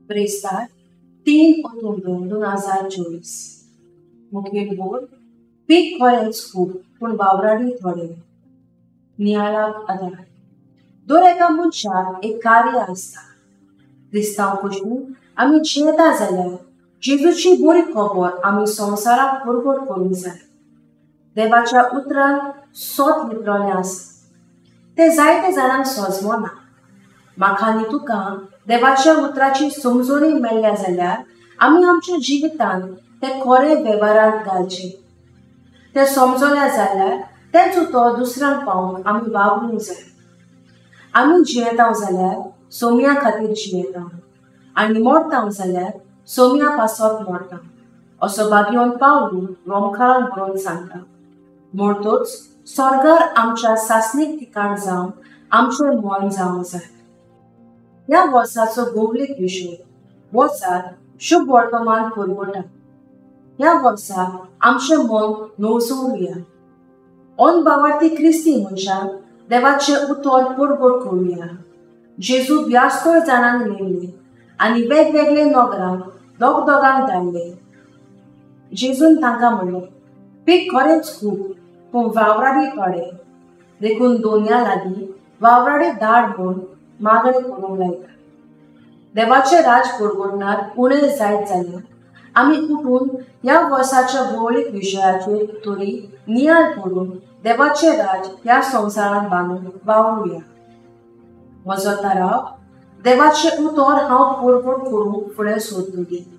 ब्रेस्तार 3 ऑक्टोबर 2024. मुखेल बोर्ड पीक खरेंच खूब पूण वावराडी थोडे. नियाळाक आदार. दर एका मनशाक एक कार्य आसता. क्रिस्तांव कशें आमी जियेता जाल्यार जेजूची बरी खबर आमी संवसाराक परगट करूंक जाय. देवाच्या उतरान सोत लिपलेलें आसा. तें जायते जाणांक सोजमना. म्हाका आनी तुका देवाच्या उतराची समजणी मेळ्ळ्या जाल्यार आमी आमच्या जिवितांत तें खरें वेव्हारांत घालचें. तें समजलें जाल्यार तेंच उतर दुसऱ्यांक पावोवंक आमी वावरूंक जाय. आमी जियेता जाल्यार सोम्या खातीर जियेता आनी मरता जाल्यार सोम्या पासत मरता असो बागयोन पावलू रोमकारांक बरोवन सांगता. म्हणटच स्वर्गार आमच्या सासणीक ठिकाण जावन आमचें मन जावंक जाय. ह्या वर्साचो गोवलीक विशय वचात शुभ वर्तमान पुरवठा. ह्या वर्सा आमचें मन नवसोवया. अनभावार्थी क्रिस्ती मनशांक देवाचें उतर परगट करुया. जेजू ब्यास्तर जाणांक नेमले आनी वेगवेगळे नगरांक दोग दोगांक धाडले. जेजून तांकां म्हणलें, पीक खरेंच खूब पूण वावराडी थोडे, देखून दोनया लागीं वावराडी धाड म्हूण मागणी करूंक लायता. देवाचें राज परगटणार उणें जायत जाल्यार आमी उठून ह्या वर्साच्या भौगोलीक विशयाचेर तरी नियाळ करून देवाचें राज ह्या संवसारांत बांदून वावरुया. म्हजो थाराव, देवाचें उतर हांव परगट करूंक फुडें सरतली.